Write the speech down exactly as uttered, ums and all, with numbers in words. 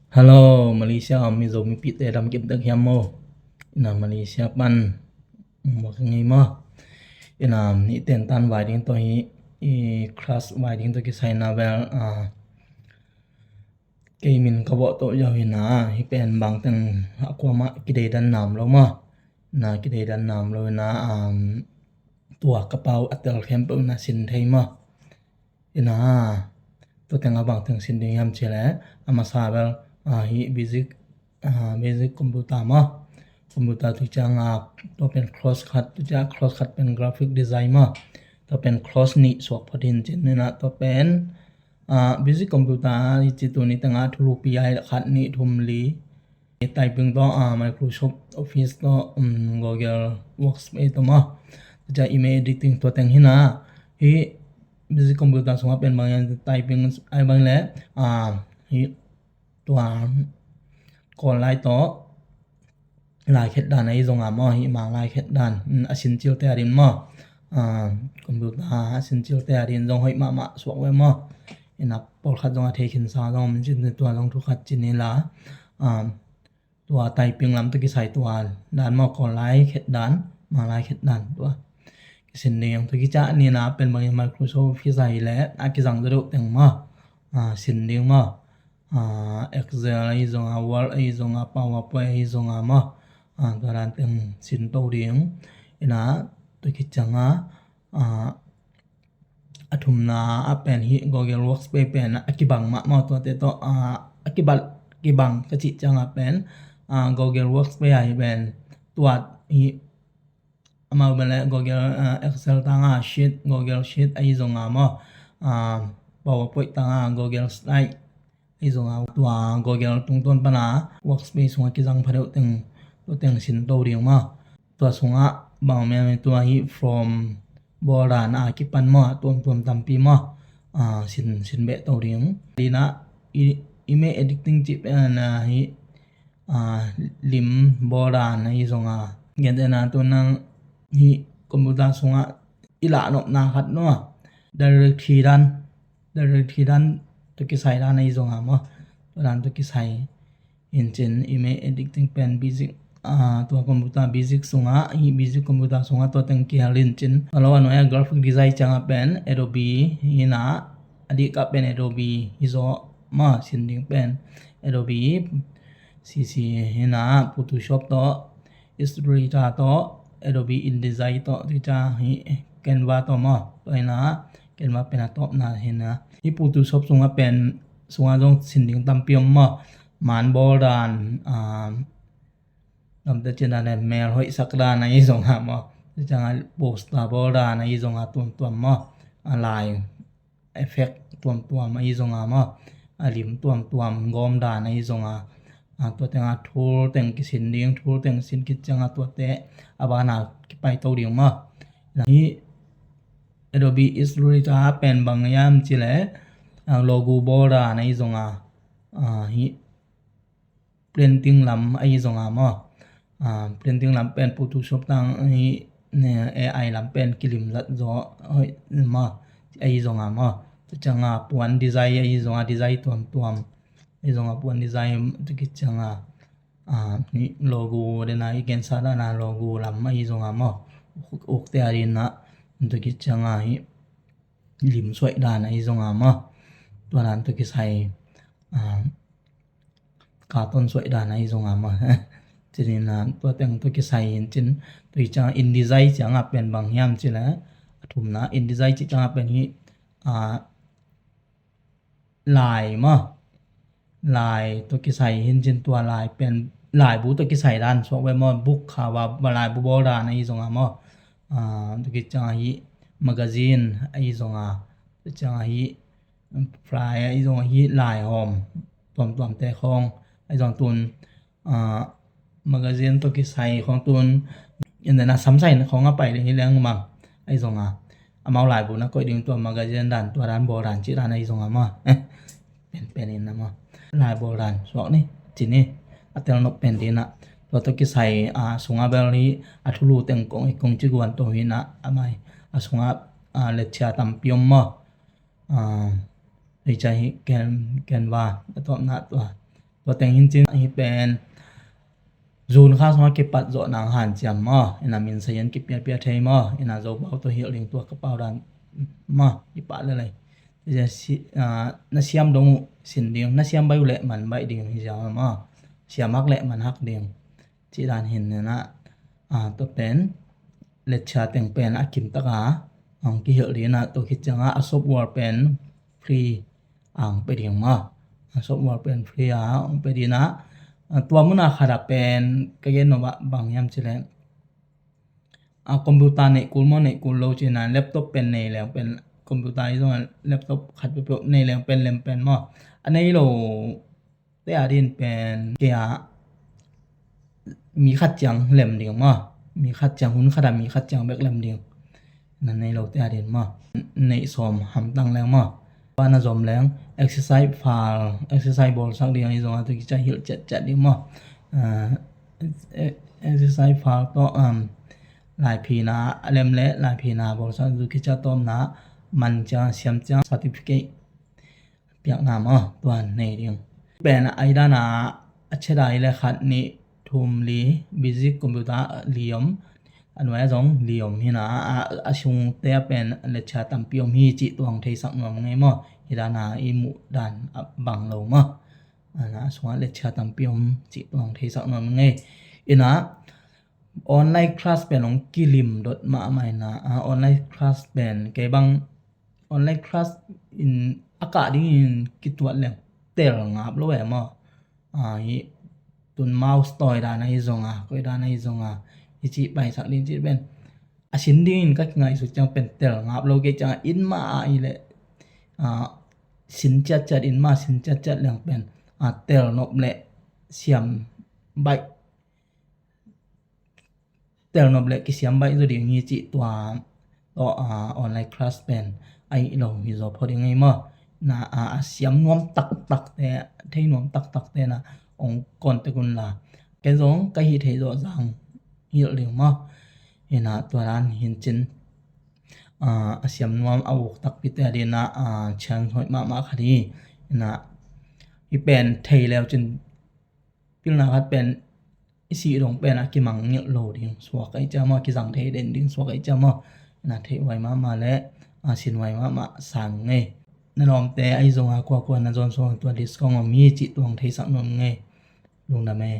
Hello, Malaysia a om mi Zomipihte dam kim tek hiam maw? Ina Malaysia pan mawk ngei maw? Ina nihten tan vai ding tawh hi, i class vai ding tawh kisai na bel, a, kei min ka bawh tawh yau hi na, hi pen bangteng a kuamah kideidan nam lo maw? Na kideidan nam lo hi na, um, tua ka pau a tel khempeuh na sin thei maw? Ina tua teng a bangteng sin ding hiam ci le, a masa bel, a, hi basic, a, basic computer maw? Computer tu ciang a, tua pen course khat, tu ciang course khat pen graphic design maw? Tua pen course nih suak phot hin cin ina tua pen, a, basic computer i ci tu ni teng a thulu pi ai khat nih thum li. Typing tawh, ah, Microsoft Office tawh, um, Google Workspace tawh maw? Tua ciang email editing tua teng hi na. Hi basic computer sungah pen bang hiam typing ai bang le, ah, hi tua Kawl lai tawh lai khet dan ahi zong a maw? Hi Mang lai khet dan, um, a sin cilte a din maw? Ah, computer a sin cilte a din zong hoih mahmah suak ve maw? Ina pawlkhat zong a thei khinsa zong min cin tua zong thu khat cin hi la. Ah, tua typing lam tawh kisai tua dan maw, Kawl lai khet dan, Mang lai khet dan tua kisin ding. Tua kicah ni na pen bangin Microsoft Office ahi le a kizang zaw deuh teng maw, a, sin ding maw? A, Excel ahi zong a, Word ahi zong a, PowerPoint ahi zong a maw? A, tua dan teng sin to ding. Ina tua kiciang a, a, a thumna a pen hi Google Workspace pen a kibang mahmah tuate tawh, a, a kibang, kibang ka cih ciang a pen, a, Google Workspace a hi pen tuat hi amau bele Google, a, Excel tanga Sheet, Google Sheet ahi zong a maw, a, PowerPoint tanga Google Slide ahi zong a, tua Google tungtawn pana Workspace sunga kizang pha deuh teng, tua teng sin to ding maw? Tua sungah bang miami tua hi from bawl dan a kipan maw, a tuamtuam tampi maw, a, sin, sin beh to ding. Dina i, email editing cih pen a hi, a, lim bawl dan ahi zong a. Gentehna tu nang hi computer sungah i lahnopna khat no a. Directory dan, directory dan tua kisai dan ahi zong a maw? Tua dan tua kisai in cin email editing pen basic, a, tua computer basic sungah, hi basic computer sungah tua teng kihel in cin. Tua lo a nuai a graphic design ciang a pen Adobe hi na, a dik a pen Adobe hi zaw maw, sin ding pen Adobe C C hi na, Photoshop tawh, Illustrator tawh, Adobe InDesign tawh, tua ciang hi Canva tawh maw? Tua hi na, Canva pen a tawpna hi na. Hi Photoshop sungah pen, sungah zong sin ding tampi om maw? Man bawl dan, a, gamta cin dan, mel hoih sak dan ahi zong a maw? Tua ciang a poster bawl dan ahi zong a tuamtuam maw? A lai effect tuamtuam ahi zong a maw? A lim tuamtuam gawm dan ahi zong a, a, tua teng a tool teng kisin ding, tool teng sin khit ciang a tuate a ban a kipai to ding maw? Hi Adobe Illustrator pen bang hiam ci le, a, logo bawl dan ahi zong a, a, hi printing lam ahi zong a maw? A, printing lam pen Photoshop tang hi, ne, A I lam pen kilim zat zaw hoih maw? Ahi zong a maw? Tua ciang a puan design ahi zong a, design tuamtuam ahi zong a, puan design tua kiciang a, a, hi logo dena i gensa dana logo lam ahi zong a maw? Uk, ukte a dina tua kiciang a hi lim suaih dan ahi zong a maw? Tua dan tua kisai, a, cartoon suaih dan ahi zong a maw? Cinin a tua teng tua kisai in cin, tua hi ciang InDesign ciang a pen bang hiam ci le, a thumna InDesign ci ciang a pen hi, a, lai maw? Lai tua kisai hin cin tua lai pen, laibu tua kisai dan suak ve maw? Book kha va, va laibu bawl dan ahi zong a maw? A, tua kiciang a hi magazine ahi zong a, tua ciang a hi fly ahi zong a hi lai hawm tuamtuamte khawng ahi zong tun, a, magazine tawh kisai khawng tun, in dena samsai khawng a pai ding hi leng mang ahi zong a, amau laibu na koih ding tua magazine dan, tua dan bawl dan cih dan ahi zong a maw? Penpen in a maw? Lai bawl dan suak ni, ci ni, a tel nop pen dina. Tua tawh kisai, a, sunga bel hi a thulu teng kong i kong ci guan to hi na, a mai a sunga, a, letchia tampi om maw? A, hei ca hi Can-, Canva a tawpna tua Tua teng hi cin ahi pen June kha sungah kipat zawh nang hanciam maw, ina min sayan kipiapia thei maw, ina Zopau tawh hilh ding tua ka pau dan maw, i pah lelei. Na siam dong uh sin ding, na siam baih uh leh man baih ding hi ziau maw, siam hak leh man hak ding. Cih dan hi ina, tua pen lecture teng pen a kim taka hong kihilh ding ina, tua khit cianga a software pen free a hong pia ding maw. A software pen free a hong pia ding ina, tua muna khata pen ka gen nop ah bang hiam cileh, a computer neih kul maw, neih kul lo cina laptop pen nei leng pen, computer i zong laptop khat peuhpeuh nei leng pen lem pen maw. A nei lo te a din pen kei a mi khat ciang lem ding maw, mi khat ciang, hun khat a mi khat ciang bek lem ding. Na nei lo te a din maw, neih sawm hamtang leng maw. Tua na zom leng exercise file, exercise bawlsak ding ahi zongah tu kica hilh ciatciat ding maw. Exercise file tawh laiphina a lem le laiphina bawlsak tu kica tawmna man ciang, siam ciang certificate piakna maw, tua nei ding. Pen a i dana a chedai le khat nih thum li basic computer li om, a nuai a zong li om hina, a sungte a pen lecture tampi om hi cih tuang theisak nuam ngei maw. Hi dana i muh dan a bang lo maw, a sungah lecture tampi om cih tuang theisak nuam ngei. Ina online class pen hong kilim dot mahmah ina, online class pen kei bang online class in a kah dingin kituat leng tel ngap lo e maw. Hi tun mouse tawi dan ahi zonga, koi dan ahi zonga, hi cih paisak ding cih pen a sin dingin ka kingaihsut ciang pen tel ngap lo kei cianga in mah a i leh sin ciatciat, in mah sin ciatciat leng pen tel nop le siam baih, tel nop le kisiam baih zaw ding hi cih tua tawh online class pen ahi lo hi zaw phot ding ahi maw. Na a siam nuam taktakte, thei nuam taktakte na hong contact un la, ken zong ka hih theih zawh zang hilh ding maw. Ina tua dan hi cin a siam nuam a uk takpite a dina chance hoih mahmah khat hi. Ina hi pen thei leu cin pilna khat pen i sih dong pen a kimang ngilh lo ding suak ahi ciam maw, kizang thei den ding suak ahi ciam maw. Na theih huai mahmah le a sin huai mahmah sang ngei. Na lawmte ahi zonga kuakua na zon suak tua discount om hi cih tuang theisak nuam ngei. Lungdam e.